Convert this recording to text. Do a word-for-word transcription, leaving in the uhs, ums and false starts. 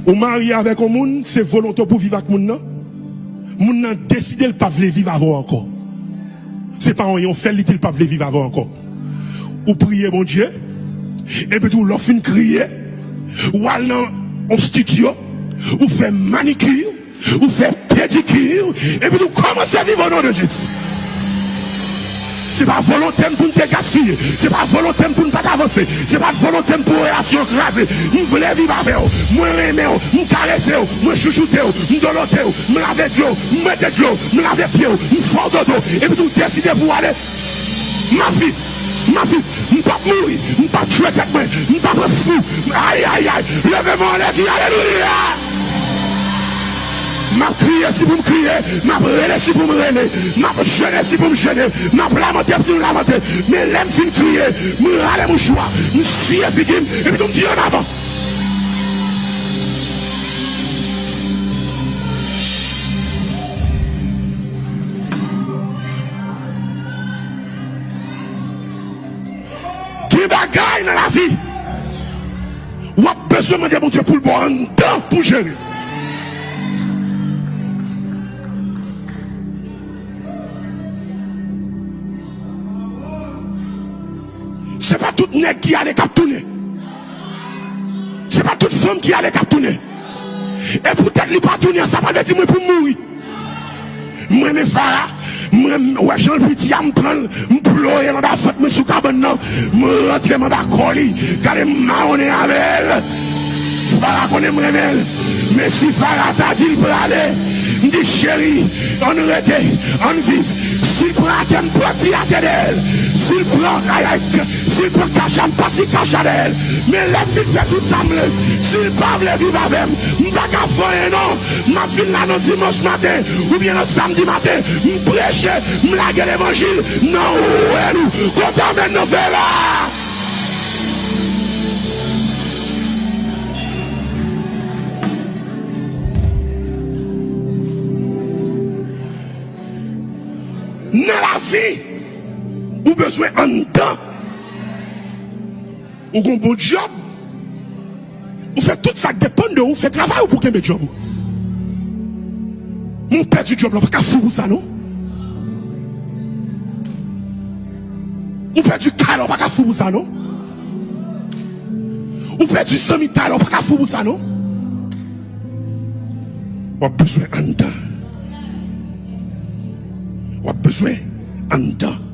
Ou marye avèk yon moun, se volonte w pou viv ak moun nan. Moun nan deside l pa vle viv avè w ankò. Se pa yon, yon fè l, li di l pa vle viv avè w ankò. Ou priye Bondye, epi tou lè w fin kriye, ou al nan yon estidyo, ou fè manikir, ou fè pedikir, epi tou kòmanse viv o non de Jezi. Se pa volonte m pou n te gaspiye. Se pa volonte m pou n pa t avanse. Se pa volonte m pou relasyon an kraze. M vle viv avè w. Mwen renmen w. M karese w. Mwen chouchoute w. M dolote w. M lave dlo. M mete dlo. M lave pye w. M fè w dodo. Epi tou w deside pou w ale. M ap viv. M ap viv. M p ap mouri. M p ap tchwe tèt mwen. M p ap fou. Ay, ay, ay. Leve men w anlè, di alelouya. M ap kriye si pou m kriye, m ap rele si pou m rele, m ap jene si pou m jene, m ap lamante si pou m lamante. Men lè m fin kriye, m rale mouchwa, m siye figi m, epi tou m di, an avan. Gen bagay nan lavi, w ap bezwen mande Bondye pou l ba w anndan pou jere. Se pa tout nèg ki ale k ap tounen. Se pa tout fanm ki ale k ap tounen. E poutèt li pa tounen an, sa pa vle di mwen pou m mouri. M renmen Fara, m renmen, wè jan l piti a, m pran l, m ploye l anba vant mwen sou kabann nan, m rantre m anba kò li, gade m mawonnen avè l. Fara konnen m renmen l, men si Fara ta di l prale, m di, cheri, ann rete, ann viv. Si l pran atè, m pati atè dèyè l. Si l pran kayay, si l pran kacha, m pati kacha dèyè l. Men lè m fin fè tout sa m vle, si l pa vle viv avè m, m pa ka fè anyen non. M ap vin la nan dimanch maten oubyen nan samdi maten, m preche, m lage levanjil nan wèl ou. Kote amèn nan fè la? Nan lavi, ou bezwen anndan. Ou gon bon djòb. Ou fè tout sa k depann de ou, ou fè travay ou pou kenbe djòb ou. Men ou pèdi djòb la, ou pa ka fou pou sa non. Ou pèdi kay la, ou pa ka fou pou sa non. Ou pèdi zanmitay la, ou pa ka fou pou sa non. W ap bezwen anndan. W ap bezwen anndan.